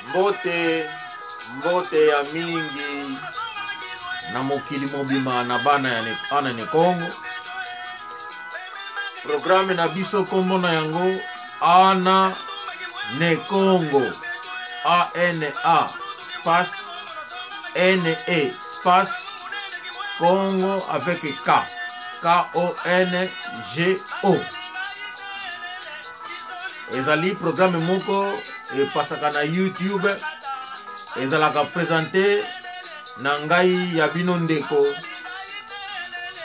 Mbote, mbote ya mingi na mokili mobima na bana ya ana ne Congo. Programme na biso kombo na yango Ana ne Congo. A N A space N E space Congo avec K. K O N G O. Ezali programme moko epasaka na YouTube, ezalaka presente na ngai ya bino ndeko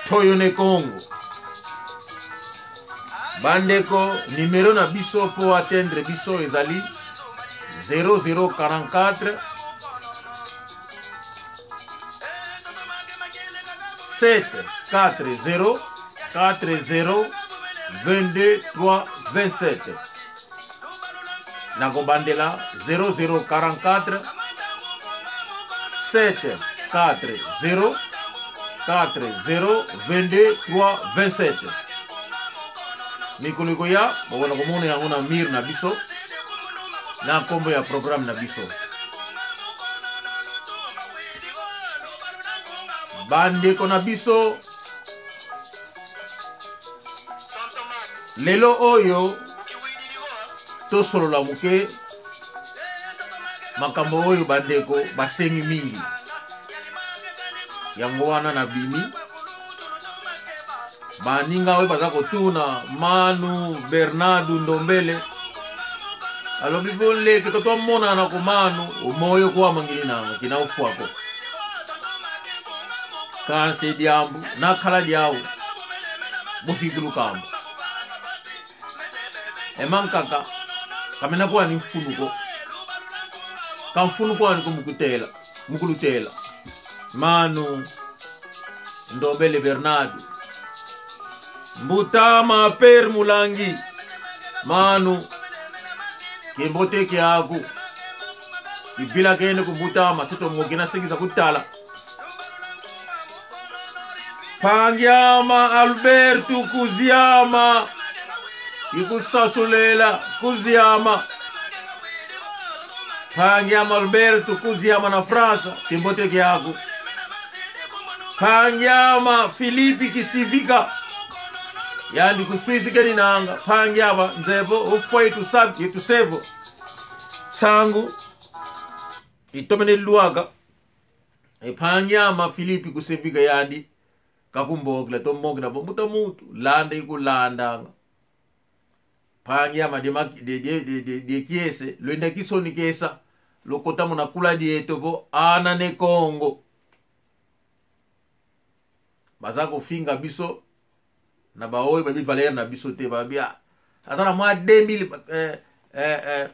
Toyo ne Congo. Bandeko, numero na biso mpo atteindre biso ezali 0044 7 4 0 4 0 22 3 27. Nakobandela 0044 7 4 0 4 0 22 3 27. Mikolo ekoya bokona komona yango na mire na biso na nkombo ya programme na biso. Bandeko na biso, lelo oyo tosolola moke makambo oyo bandeko basengi mingi. Yango wana nabimi baninga oyo baza kotuna Manu Bernardu Ndombele alobi boleke to tomonana ko manu omoyo kuwamangili nanga kina ufwako kanse diambu nakhala diawu bufikulukambo emankaka kamena kuwa ni mfunuko kamfunuko ani kumukutela mukulutela Manu Ndombele Bernardo Mbutama Per Mulangi Manu kimboteke aku ibila kene kumbutama sito ngokena sengiza kutala Pangiama Alberto Kuziama ikusasulela Kuziama Pangiama Alberto Kuziama na França kimboteke yako Pangiama Filipi Kisivika yandi kuswisi keni nanga Pangiama nzevo ufwa itusabi itusevo sangu itomene luaga Ephanyama Filipi kusevika yandi kakumbokela tombokela bombuta mutu landa ikulandanga phanyama de kiese lwenda kisoni kesa lokota muna kula dieto bo ana ne Kongo baza kofinga biso na baoyo babi valeur na biso te babi aza na mwa 2000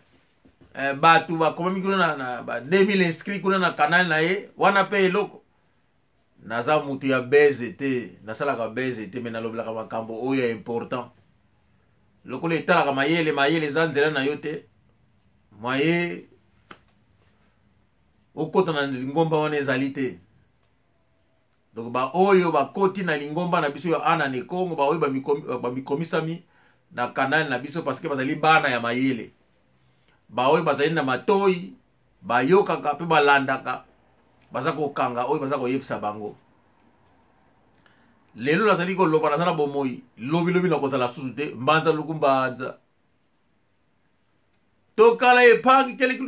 bato bakomami kuna na ba 2000 inscrits kuna na canal na ye wana pe eloko. Naza mutu ya beze te, nasalaka beze te, me nalobelaka makambo oyo ya important. Lokola etalaka mayele, mayele eza nzela na yo te, maye okota na lingomba wana ezali te. Donc ba oyo bakoti na lingomba na biso ya Ana ne Kongo, ba oyo bamikomisami na canal na biso parce que bazali bana ya mayele. Ba oyo bazali na matoi, bayokaka pe balandaka, baza kokanga oyo baza koyebisa bango. Lelo nazali koloba naza na bomoi, lobi lobi nakozala susu te, mbanza luku mbanza. Tokala epangi kele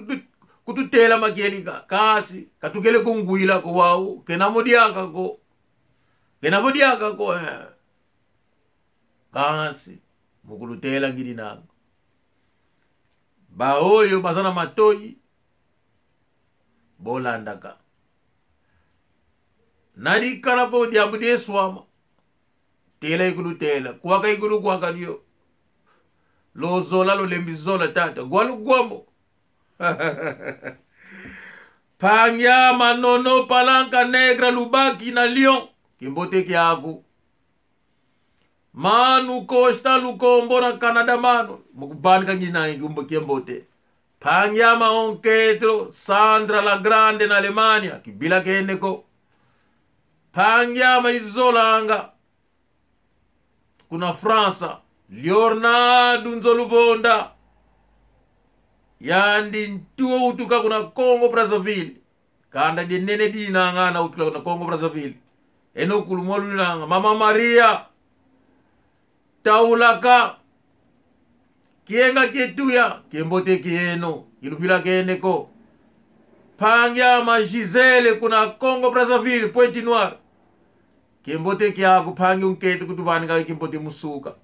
kututela makelika kasi katukele kungwila ko wau kena modiaka ko kena modiaka ko Kasi mukulutela ngili nanga baoyo baza na matoi bolandaka nalikala po diambu dieswama tela ikulutela kwaka ikulu kwaka dio lozola lolembi zola tata gwalu gwambo Pangiama nono palanka negra lubaki na Lyon kimbote kyaku Manu Costa Lukombo na Canada manu mukubanika ngina ngumbo kimbote Pangiama onketro Sandra la Grande na Alemania kibila keneko Pangiama izolanga kuna França Leonardo Nzolubonda Yandi ntuo utuka kuna Congo Brazzaville. Kanda di nene di nanga na utuka kuna Congo Brazzaville. Eno kulumolu nanga Mama Maria. Taulaka. Kienga kietuya kiembote kieno kilupila keneko. Pangyama Gisele kuna Congo Brazzaville Pointe Noire. Kiembote kiaku pangi unkete kutubani ka kimbote musuka.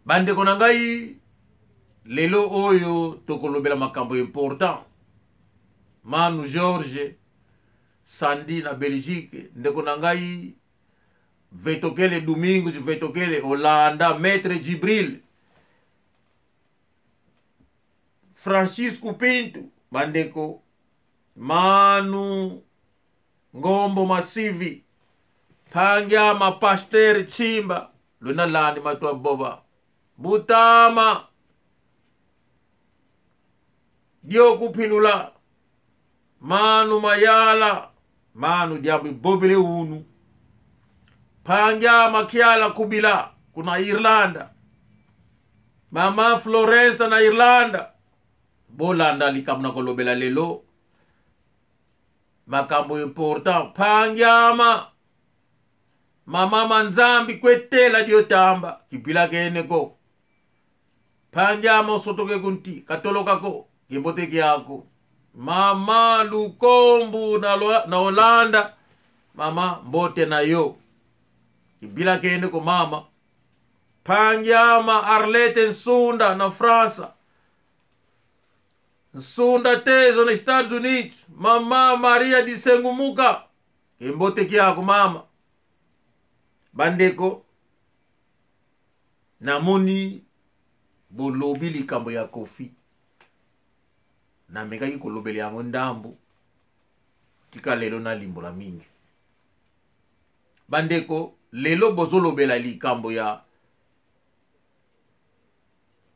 Bandeko na ngai lelo oyo tokolobela makambo important. Manu George Sandi na Belgique, ndeko na ngai Vetokele Domingos Vetokele Olanda, Maître Djibril Francisco Pinto, bandeko Manu Ngombo Masivi Pangyama Pasteur Chimba lwena landi matwa boba Butama Diokuphilula Manu Mayala Manu Diambi Bobele Unu Pangyama Kiala Kubila kuna Irlanda Mama Florence na Irlanda bolanda likambo na kolobela lelo makambo important pangyama mama manzambi kwetela diotamba kipila keneko pangyama osotoke kunti katolokako kimboteki yako mama lukombu na, na Holanda mama mbote na yo kibila keneko mama pangyama Arlette Nsunda na Fransa Nsunda Tezo na Estados Unidos mama Maria Disengumuka kimboteki yako mama bandeko namoni bolobi likambo ya Kofi namekaki kolobela yango ndambu tika lelo nalimbola mingi bandeko lelo bozolobela likambo ya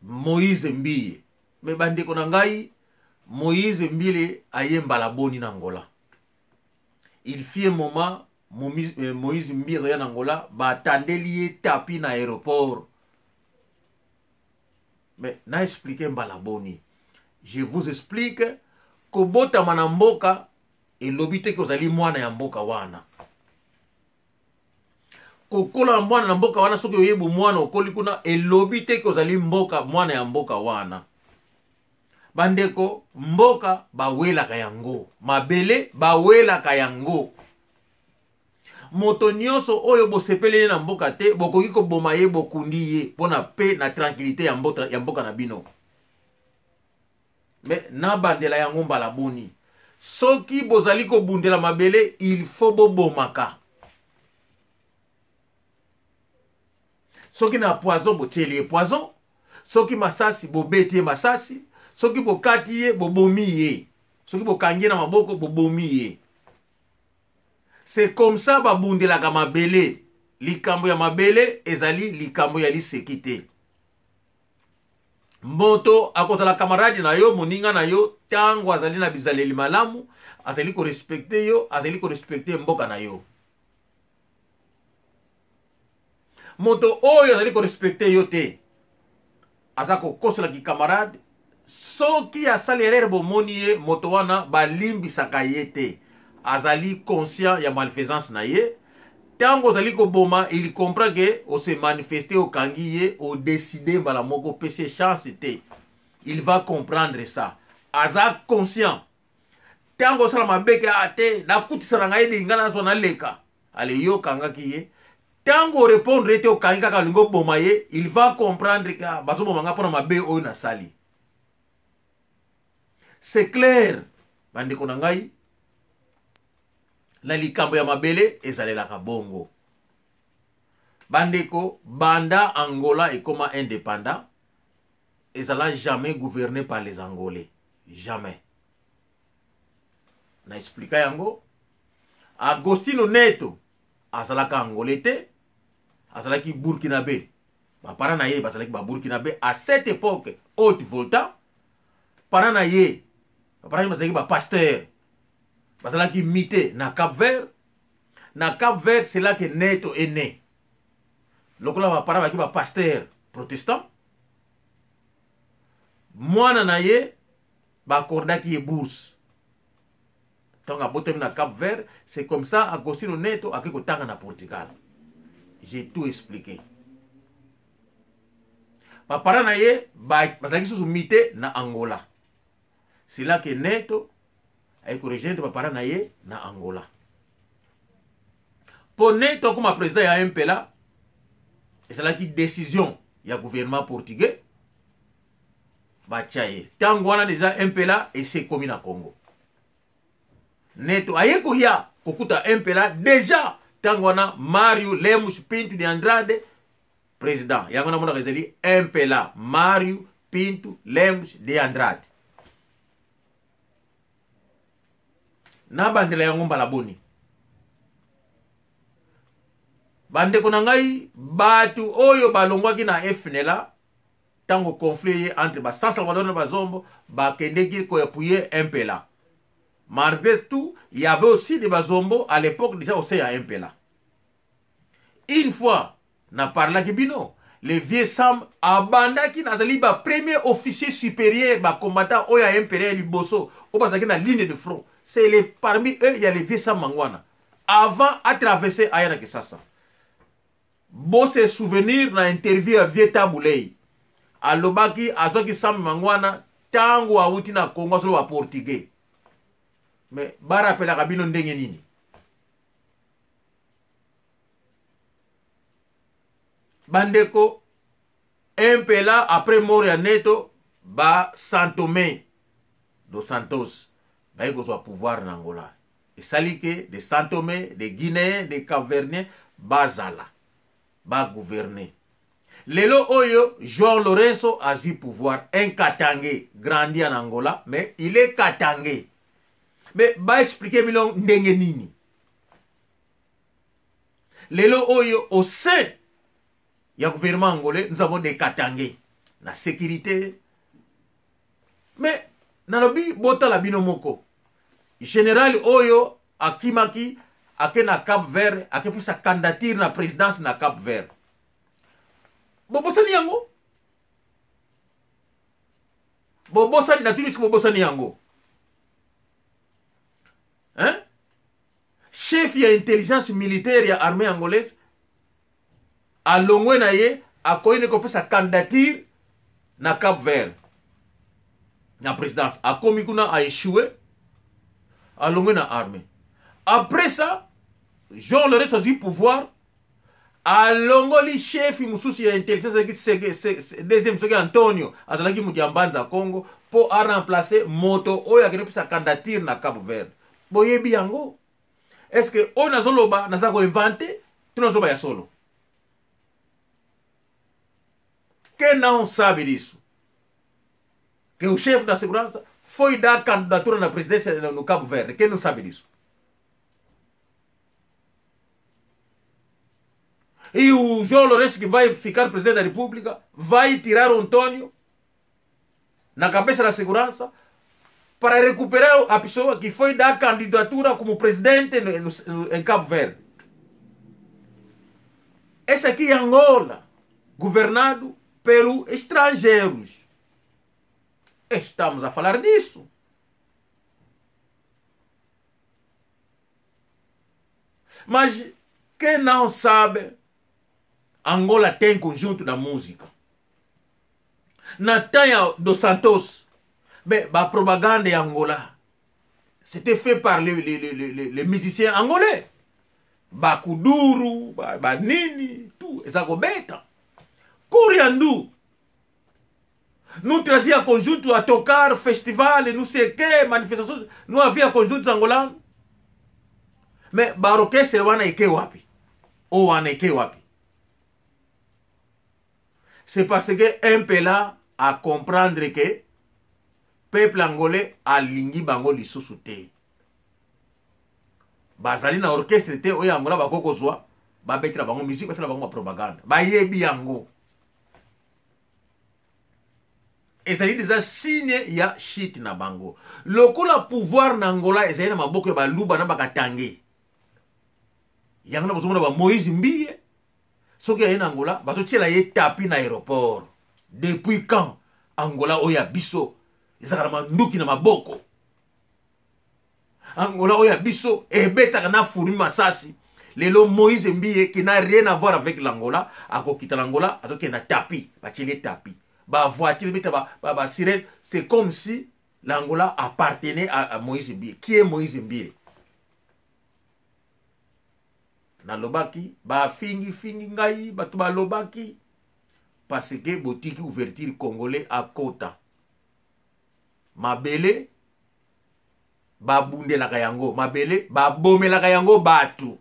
Moïse Mbiye me bandeko na ngai Moïse Mbiye aye mbala boni na Angola il fit un moment Moïse Mbiye azoya na Angola batandeli ye tapi na aéroport mais na explique mbala boni je vous explique kobotama na mboka elobi te ke ozali mwana ya mboka wana kokola mwana na mboka wana soki oyebi mwana okoli kuna elobi te ke ozali mboka mwana ya mboka wana bandeko mboka bawelaka yango mabele bawelaka yango moto nyonso oyo bosepeleli na mboka te bokoki koboma ye bokundi ye mpo na pe na tranquillité ya mboka, ya mboka na bino me nabandela yango mbala boni soki bozali kobundela mabele il faut bobomaka soki na poison botieli ye poison soki masasi bobeti ye masasi soki bokati ye bobomi ye soki bokangi ye na maboko bobomi ye c'est comme ça babundelaka mabele likambo ya mabele ezali likambo ya liseki te moto akozala kamaradi na yo moninga na yo ntango azali na bizaleli malamu azali korespekte yo azali korespekte mboka na yo moto oyo azali korespekte yo te aza kokosela kikamarade soki asali erreur bomoni ye moto wana balimbisaka ye te azali conscient ya malfaisance na ye ntango ozali koboma il comprend ke ose manifeste okangi ye odeside mbala moko opesi ye chance te il va comprendre ça aza conscient ntango osala mabe ke ah te nakutisa na ngai elinga nazwa naleka ale yo okangaki ye ntango orepondre ye te okangi kaka olingi oboma ye il va comprendre ke ah, bazoboma ngai mpona mabe oyo nasali c'est clair bandeko na ngai na likambo ya mabele ezalelaka bongo bandeko banda angola ekoma indépendant ezala jamais gouverné par les angolais jamais na explika yango agostino neto azalaka angolais te azalaki burkinabe baparent na ye bazalaki baburkinabe à cette époque haute volta parent na ye baparent bazalaki bapasteur bazalaki mite na cap vert na cap vert c'est là que neto est né lokola baparent bazalaki bapasteur protestant Mwana na ye baakordaki ye bourse ntango abotami na Cap Vert. C'est comme ça Agostino Neto ake kotanga na Portugal. J'ai tout expliqué. Baparent na ye bazalaki susu mite na Angola. C'est là que Neto aye korejoindre baparent na ye na Angola. Mpo Neto akoma président ya MPLA, ezalaki décision ya gouvernement portugais. Batya ye ntango wana deja MPLA esi ekomi na Congo. Neto aye koya kokuta MPLA deja ntango wana, Mario Lemos Pinto de Andrade président. Yango namonaka ezali MPLA, Mario Pinto Lemos de Andrade. Nabandela yango mbala boni, bandeko na ngai? Bato oyo balongwaki na FNLA ntango conflit ye entre ba San Salvador na Bazombo, bakendeki koappuyer MPLA. Malgré tout, il y avait aussi des Bazombo à l'époque déjà au sein ya MPLA. Une fois na parlaki bino, le vieux Sam abandaki, nazali ba premier officier supérieur, bacombattant oyo ya MPLA ya liboso oyo bazalaki na ligne de front. C'est les, parmi eux il y a le vieux Sam Mangwana, avant à traverser aya na Kisasa. Bose souvenir na interview ya vieux Tabu Ley, alobaki azwaki Sam Mangwana ntango awuti na Congo, azoloba portugais. Mais barapelaka bino ndenge nini? Bandeko, MPLA après mort ya Neto, ba Santome dos Santos baye kozwa pouvoir na Angola. Esali ke de Santome, de Guinéen, de Capverdien bazala bagouverne. Lelo oyo João Lorenzo azwi pouvoir, un Katangais grandi en Angola, mais il est Katangais. Mais baexplike bino ndenge nini lelo oyo au sein ya gouvernement angolais nous avons des Katangais na sécurité? Mais nalobi, botala bino moko, général oyo akimaki, ake na Cap Vert, akepesa candidature na présidence na Cap Vert. Bobosani yango? Bobosani? Natuni soki bobosani yango, hein? Chef ya intelligence militaire ya armée angolaise alongwe na ye, akoyi ne kopesa candidature na Cap Vert na présidence. Akomi kuna, aéchoué, alongwe na armée. Après ça, Jean Lourenço azwi pouvoir, alongoli chef mosusu ya intelligence, azalaki deuxième, soki Antonio, azalaki moto ya Mbanza Congo, mpo aremplace moto oyo akende kopesa candidature na Cap Vert. Boyebi yango? Est ce que oyo nazoloba naza koinvente to nazoloba ya solo? Quem não sabe disso, que o chefe da segurança foi dar candidatura na presidência no Cabo Verde? Quem não sabe disso? E o João Lourenço, que vai ficar presidente da República, vai tirar o Antônio na cabeça da segurança para recuperar a pessoa que foi dar candidatura como presidente no, no, em Cabo Verde. Esse aqui é Angola, governado pelos estrangeiros. Estamos a falar disso. Mas quem não sabe, Angola tem conjunto da música. Na temps dos Santos, mais ba propagande ya Angola, c'était fait par les musiciens angolais. Bakuduru, banini, tout, eza kobeta. Kuriandu, nous trazia conjunto a tocar festival, não sei que, manifestações, não havia conjuntos angolanos. Mais ba orchestre wana eke wapi? O wana eke wapi? C'est parce que MPLA a comprendre que peuple angolais alingi bango lisusu te. Bazali na orchestre te oyo Angola bakoki kozwa, babetela bango musique, basala bango bapropagande. Bayebi yango. Ezali deja signe ya shit na bango. Lokola pouvoir na Angola ezali na maboko ya Baluba na Bakatange, yango na bozomona ba Moïse Mbiye, soki aye na Angola, bazotiela ye tapi na aéroport. Depuis quand? Angola oyo ya biso ezalaka na manduki na maboko. Angola oyo ya biso ebetaka na fourmi masasi. Lelo Moïse Mbiye qui n'a rien à voir avec l'Angola akokita l'Angola akokende na tapis, batieli ye tapis, ba voiture ebeta ba, ba, ba sirène. C'est comme si l'Angola appartenait à Moïse Mbiye. Qui est Moïse Mbiye? Nalobaki, bafingi fingi ngai, bato balobaki parce que botiki ouverture congolais akota mabele, babundelaka yango mabele, babomelaka yango bato.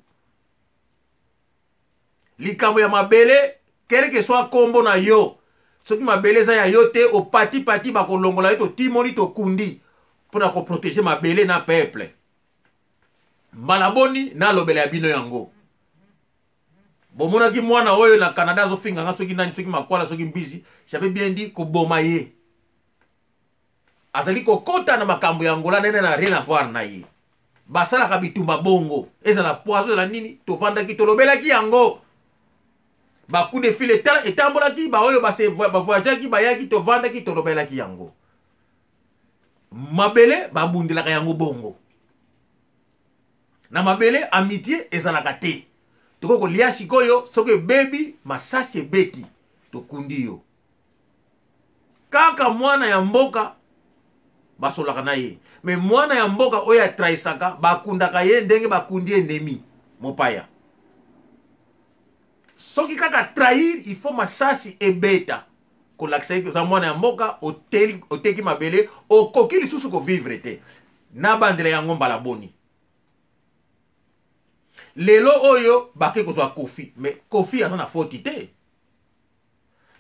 Likambo ya mabele, quel que soit kombo na yo, soki mabele eza ya yo te, opatipati, bakolongola yo, totimoli, tokundi mpona koprotege mabele na peuple. Mbala boni nalobela ya bino yango? Bomonaki mwana oyo na Canada azofinga nga soki nani, soki makwala, soki mbizi. J'avais bien dit koboma ye. Azali kokota na makambo ya Angola nene na rien à voir na ye. Basalaka bitumba bongo, ezala poison, ezala nini. Tovandaki, tolobelaki yango, ba coup de fil etambolaki, baoyo bavoyageaki bayaki, tovandaki, tolobelaki yango. Mabele babundelaka yango bongo. Na mabele amitié ezalaka te. Tokoki kolia sikoyo, soki ebebi, masasi ebeti, tokundi yo. Kaka mwana ya mboka basolaka na ye, me mwana ya mboka oyo atrahisaka, bakundaka ye ndenge bakundi ennemi mopaya. Soki kaka trahir, il faut masasi ebeta kolakisa ye oza mwana ya mboka, oteli, oteki mabele, okoki lisusu kovivre te. Nabandela yango mbala boni? Lelo oyo bake kozwa Kofi, mais Kofi aza na foti te.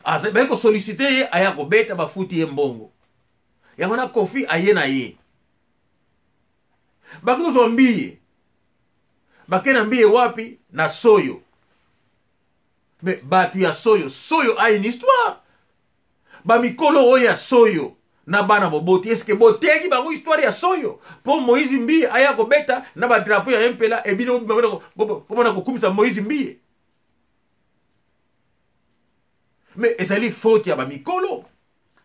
Baye kosolicite ye, aya kobeta, bafuti ye mbongo yango na Kofi aye na ye. Bake kozwa Mbiye, bake na Mbiye wapi? Na Soyo. Mais bato ya Soyo, Soyo a une histoire. Bamikolo oyo ya Soyo na bana boboti, eske boteyaki bango histoire ya Soyo mpo Moïse Mbiye aya kobeta na badrapo ya Mpela ebino bomona kokumisa Moïse Mbiye? Mais ezali faute ya bamikolo,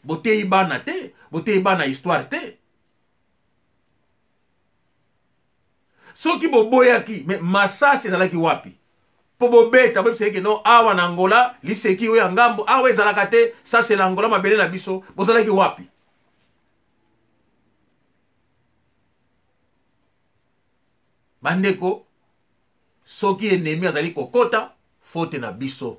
boteyi bana te, boteyi bana histoire te. Soki boboyaki, mais masasi ezalaki wapi mpo bobeta, boyebisa eke non, awa na Angola liseki oyo ya ngambo awa ezalaka te, ça c'est l'Angola, mabele na biso. Bozalaki wapi? Bandeko, soki ennemi azali kokota, faute na biso.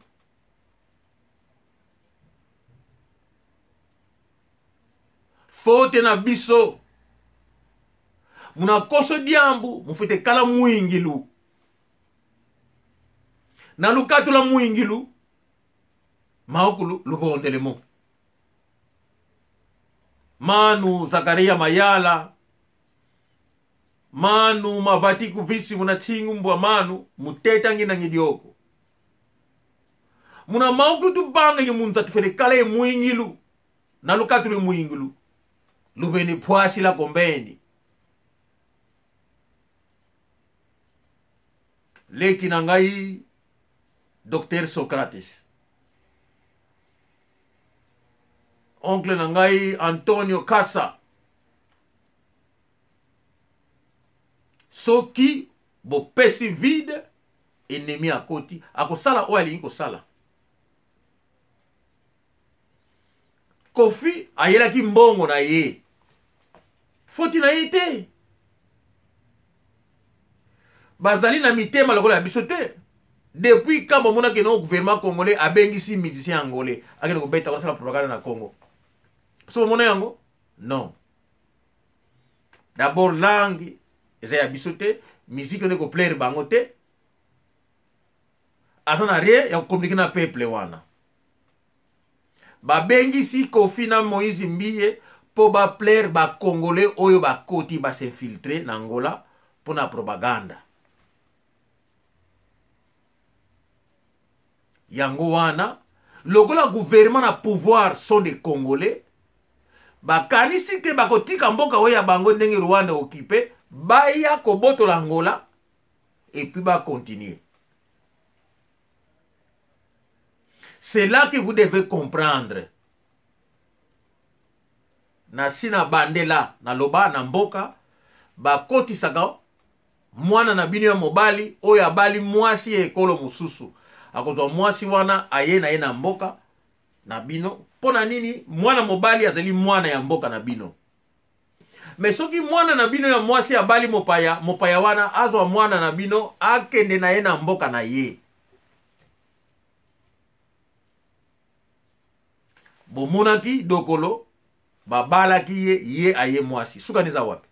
Faute na biso. Munakoso diambu mufite kala mwingilu na lukatula mwingilu maokulu lubondelemo manu Zakaria Mayala manu mavati kuvisi muna tsingu mbwa manu muteta ngina ngidioko muna maokulu tubanga ye munza tufele kala ye mwingilu na lukatulu mwingilu luveni phwasi la kombeni. Leki na ngai Dr Socrates, oncle na ngai Antonio Kasa, soki bopesi vide, ennemi akoti, akosala oyo alingi kosala. Kofi ayelaki mbongo na ye, foti na ye te. Bazali na mitema lokola ya biso te. Depuis quand bomonaki no gouvernement congolais abengisi musicien angolais akende kobeta, kosala propagande na Congo? So bomona yango? Non. D'abord langue eza ya biso te, musique nde koplaire bango te, aza na rien ya kokommunike na peuple wana. Babengisi Kofi na Moïse Mbiye mpo baplaire bacongolais oyo bakoti, basinfiltre na Angola mpo na propaganda yango wana. Lokola gouvernement na pouvoir sont des Congolais, bakanisi te bakotika mboka oyo ya bango ndenge Rwanda okipe, baya kobotola Angola et puis bacontinue. C'est là que vous devez comprendre. Nasi na bandela naloba na mboka bakotisaka mwana na bino ya mobali oyo abali mwasi ya ekolo mosusu, akozwa mwasi wana aye na ye na mboka na bino. Mpo na nini? Mwana mobali azali mwana ya mboka na bino. Me soki mwana na bino ya mwasi abali mopaya, mopaya wana azwa mwana na bino akende na ye na mboka na ye. Bomonaki Dokolo babalaki ye, ye aye mwasi, suka eza wapi?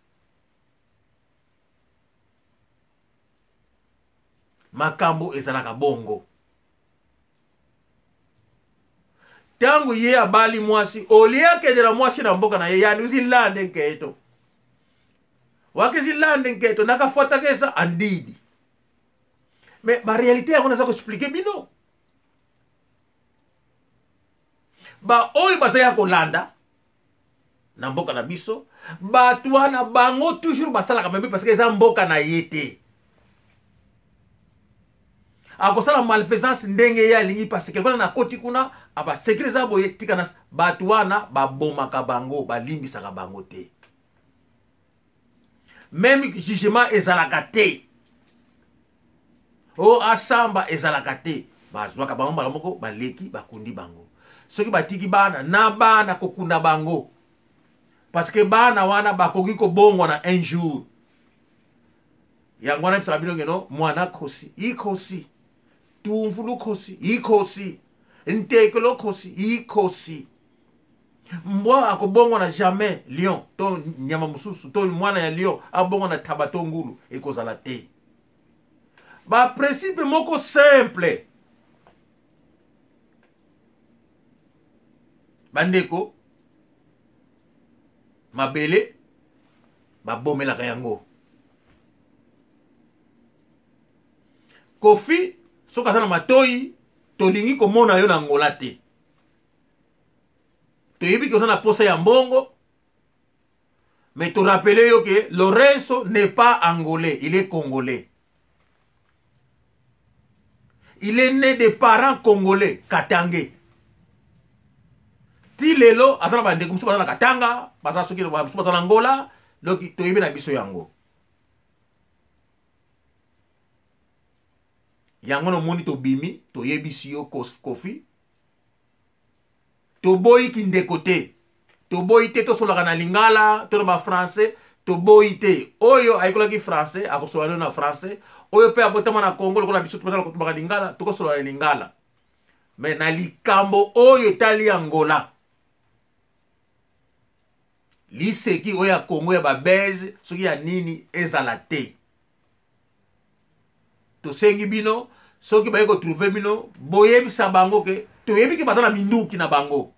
Makambo ezalaka bongo. Ntango ye abali mwasi, olie akende na mwasi na mboka na ye, yani uzilande nketo wakizilande nketo nakafuataka eza andidi. Me barealité yango naza koexplike bino. Baoyo baza ya kolanda na mboka na biso, bato wana bango toujours basalaka mabe parce que eza mboka na ye te. Akosala malfaisance ndenge ye alingi parce que wana nakoti kuna abasekre eza boye. Tika na bato wana, babomaka bango, balimbisaka bango te, même jugement ezalaka te. O asamba ezalaka te, bazwaka bango mbala moko, baleki bakundi bango. Soki batiki bana na bana, kokunda bango parce que bana wana bakoki kobongwana un jour. Yango wana bisaka bino ngeno mwana khosi ikhosi tumvu lukhosi ikhosi nteke lokhosi ikhosi mbwa akobongwana jamais lion to nyama mosusu, to mwana ya lion abongwana taba to ngulu, ekozala te. Baprincipe moko simple, bandeko, mabele babomelaka yango. Kofi, soki aza na matoi, tolingi komona yo na Angola te. Toyebi ke oza na posa ya mbongo, mais torappeler yo ke Lorenzo n'est pas angolais, il est congolais. Il est né de parents congolais katangais. Ti lelo aza na bandeko mosusu baza na Katanga, baza soki mosusu baza na Angola. Donc toyebi na biso yango. Yango nomoni tobimi, toyebisi yo Kofi, toboyi kindeko te, toboyi te tosolaka na lingala to na bafrançais, toboyi te. Oyo ayekolaki français akosola na français, oyo mpe abotama na Congo lokola biso tobaka lingala, tokosola na lingala. Me na likambo oyo etali Angola, liseki oyo ya Congo ya babelge soki ya nini ezala te. Tosengi bino, soki baye kotrouve bino, boyebisa bango ke toyebi ke baza na minduki na bango,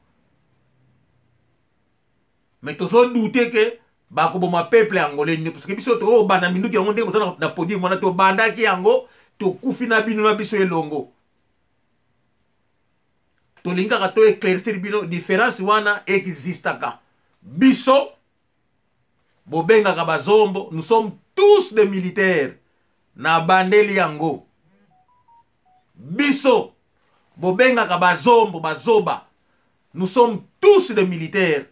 me tozodute ke bakoboma peuple angolais nini, parce que biso tokobanda minduki yango ndenge boza na podium wana, tobandaki yango, tokufi na bino na biso elongo. Tolingi kaka to éclaircir bino différence wana existaka. Biso bobengaka bazombo, nous sommes tous des militaires na bandeli yango. Biso bobengaka bazombo, bazoba, nous sommes tous des militaires.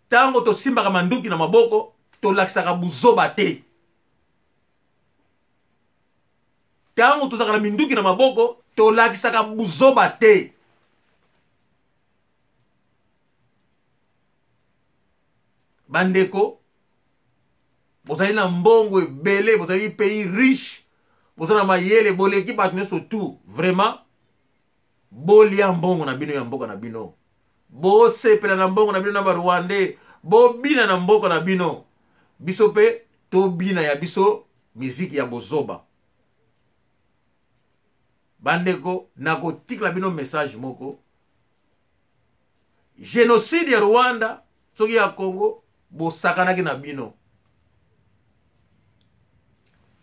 Ntango tosimbaka manduki na maboko, tolakisaka buzoba te. Ntango tozalaka na minduki na maboko, tolakisaka buzoba te. Bandeko, bozali na mbongo ebele, bozali pays riche, boza na mayele, boleki bato nyonso tout. Vraiment, bolia mbongo na bino ya mboka na bino, bosepela na mbongo na bino na barwandais, bobina na mboka na bino. Biso mpe tobina ya biso miziki ya bozoba. Bandeko, nakotikela bino message moko: génocide ya Rwanda soki ya Congo bosakanaki na bino.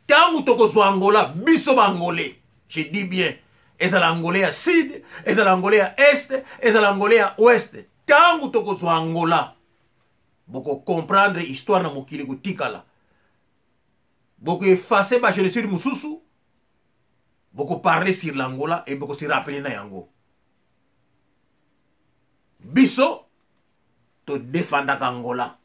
Ntango tokozwa Angola, biso baangolais, je dis bien, ezala angolais ya sud, ezala angolais ya est, ezala angolais ya ouest, ntango tokozwa Angola, bokocomprendre histoire na mokili kotikala. Bokoefface bagénocide mosusu, bokoparle sur l'Angola e bokose rappeler na yango. Biso todefandaka Angola.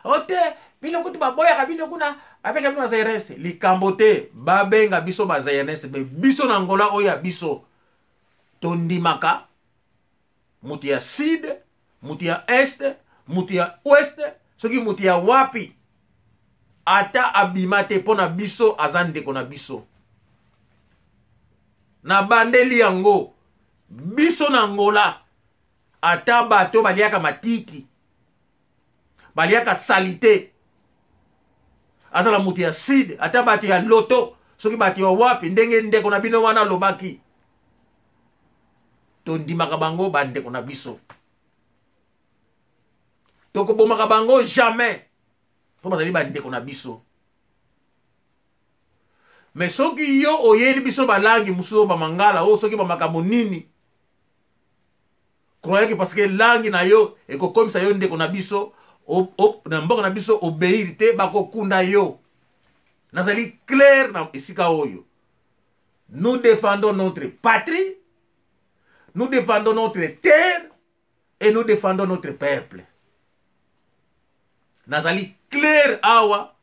O te, bino kutu baboyaka bino kuna, babenga bino bazairens. Likambo te, babenga biso bazairens, me biso na Angola oyo ya biso tondimaka moto ya sud, moto ya est, moto ya ouest, soki moto ya wapi, ata abima te, mpo na biso aza ndeko na biso. Na bandeli yango, biso na Angola, ata bato baliaka matiti, baliaka salite, azala moto ya sud, ata bato ya loto, soki bato ya wapi, ndenge ndeko na bino wana alobaki, tondimaka bango bandeko na biso, tokobomaka bango jamais, mpo bazali bandeko na biso. Me soki yo oyeli biso balangi mosusu, bamangala oyo, soki bamakambo nini, croyez que parce que langi na yo ekokomisa yo ndeko na biso na mboka na biso, obéir te, bakokunda yo. Nazali clair na esika oyo. Nous défendons notre patrie, nous défendons notre terre et nous défendons notre peuple. Nazali clair awa,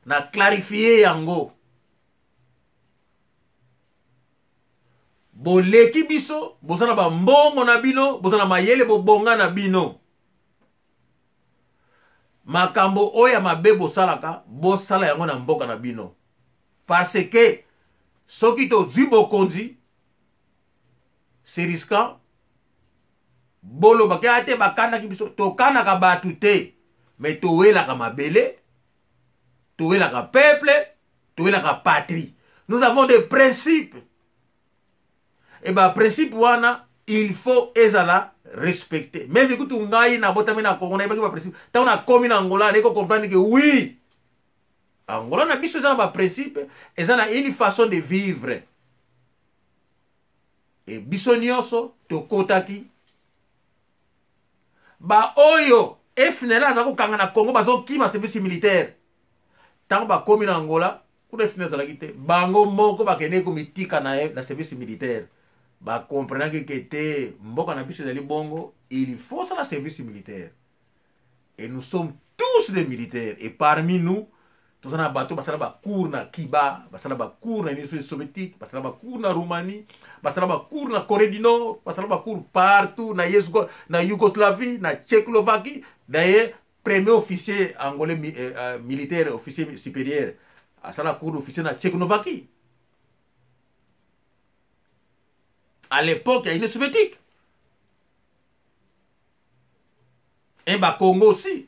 na clarifie yango. Boleki biso, boza na bambongo na bino, boza na mayele, bobonga na bino. Makambo oyo ya mabe bosalaka, bosala yango na mboka na bino, parce que soki tozwi bokonzi, c'est risquant. Bolobaki ate bakandaki biso, tokanaka bato te, me towelaka mabele, towelaka peuple, towelaka patrie. Nous avons des principes, et baprincipe wana, il faut ezala respecté. Même kutu ngai nabotami na Congo, nayebaki baprincipe. Ntango nakomi na Angola, naye kocomprendre que oui, Angola na biso eza na baprincipe, eza na une façon de vivre. E biso nyonso tokotaki, baoyo FNL aza kokanga na Congo, bazokima service militaire. Ntango bakomi na Angola, kuna FNL azalaki te, bango moko bakendeki komitika na service militaire. Bakomprenaki ke te, mboka na biso ezali bongo, il faut sala service militaire. Et nous sommes tous des militaires, et parmi nous toza na bato basala bacours na Cuba, basala bacours na Union soviétique, basala bacours na Roumanie, basala bacours na Corée du Nord, basala bacours partout na, na Yougoslavie, na Tchécoslovaquie. D'ailleurs, premier officier angolais militaire, officier supérieur, asala cours d'officier na Tchécoslovaquie à l'époque ya Union soviétique. Et Bakongo aussi.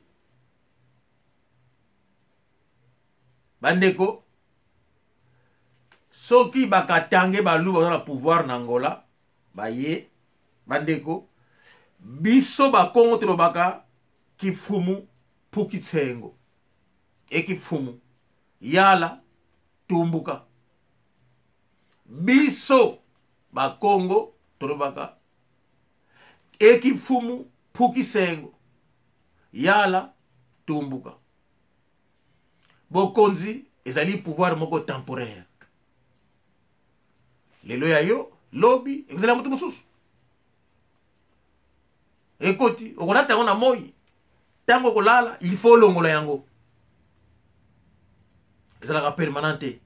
Bandeko, soki bakatange, baluba baza na pouvoir na Angola, baye, bandeko, biso Bakongo tolobaka kifumu puki tsengo ekifumu yala tumbuka. Biso Bakongo tolobaka ekifumu puki sengo yala tumbuka. Bokonzi ezali pouvoir moko temporaire. Lelo ya yo, lobi ekozala moto mosusu. Ekoti, okolata yango na moi, ntango okolala, il faut olongola yango. Ezalaka permanent te.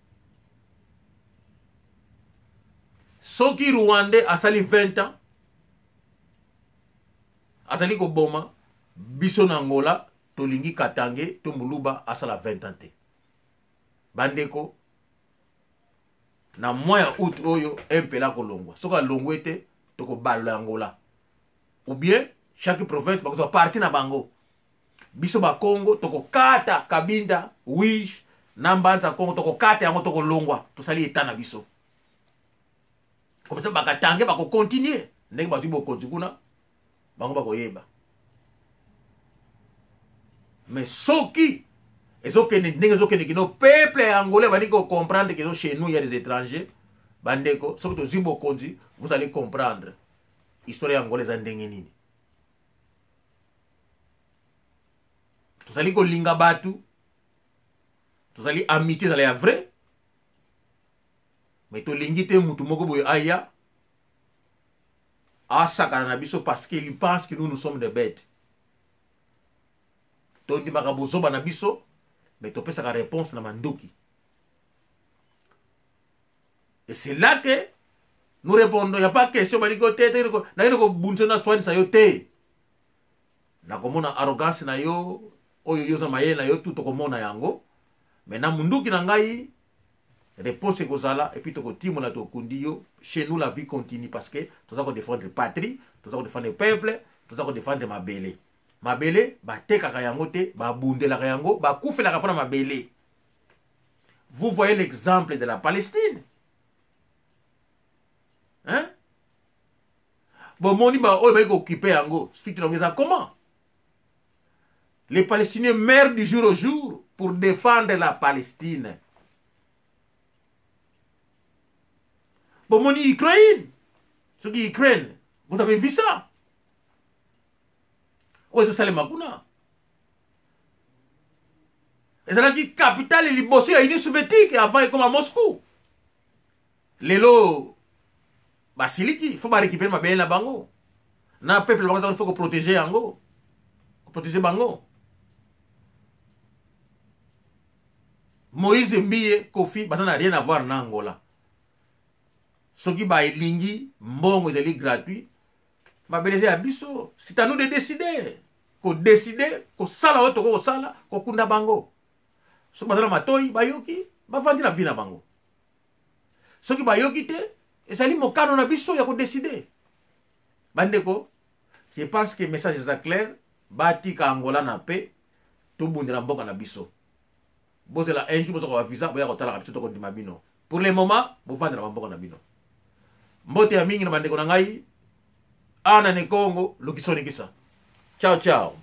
Soki Rwandais asali 20 ans azali koboma biso na Angola, tolingi Katange to Moluba asala 20 ans te. Bandeko, na mois ya août oyo, MPLA kolongwa. Soki alongwe te, tokobalola Angola, ou bien chaque province bakozwa parti na bango. Biso Bakongo tokokata Kabinda, Uige na Mbanza Kongo, tokokata yango, tokolongwa, tosali eta na biso. Comme ça bakatange bakocontinue ndenge bazwi bokonzi kuna, bango bakoyeba. Mais soki ezokende ndenge ezokende, kino peuple ya Angolais bali kocomprendre que chez nous il y a des étrangers, bandeko, soki tozwi bokonzi, vous allez comprendre histoire ya Angola eza ndenge nini. Tozali kolinga bato, tozali amitié, ezala ya vrai, mais tolingi te mutu moko boye aya. Asakana na biso parce qu'il pense que nous, nous sommes des bêtes. Tondimaka bozoba na biso, mais topesaka réponse na manduki. Et c'est là que nous répondons. Il n'y a pas question. Nakende kobundisa na swanisa yo te. Nakomona arrogance na yo, oyo yo oza mayele na yo tu, tokomona yango. Mais na munduki na ngai, réponse ekozala, et puis tokotimola, tokundi yo. Chez nous, la vie continue parce que toza kodéfendre patrie, toza kodéfendre peuple, toza kodéfendre mabele. Mabele batekaka yango te, babundelaka yango, bakufelaka mpona mabele. Vous voyez l'exemple de la Palestine, hein? Bomoni baoyo bayei kooccuper yango, suite nango eza comment? Les Palestiniens meurent du jour au jour pour défendre la Palestine. Bomoni Ukraine, soki Ukraine, vous avez vu ça, oyo ezosalema kuna. Ezalaki capitale liboso ya Union soviétique avant ekoma Moscou. Lelo basiliki, faut barécupérer mabele na bango na peuple bango. Faut koprotéger yango, koprotéger bango. Moïse Mbiye, Kofi baza na rien à voir na Angola. Soki baelingi mbongo, ezali gratuit. Mabele eza ya biso. C'est à nous de décider, kodécider, kosala oyo tokoki kosala, kokunda bango. Soki baza na matoi bayoki, bavandi na vie na bango. Soki bayoki te, ezali mokano na biso ya kodécider. Bandeko, je pense que message eza clair. Batika Angola na pe tobundela mboka na biso. Bozela un jour, bozwaka bavisa, boya kotalaka biso, tokondima bino. Pour le moment, bovandela bamboka na bino. Mbote ya mingi na bandeko na ngai. Ana ne Kongo lukisonikisa. Ciao ciao.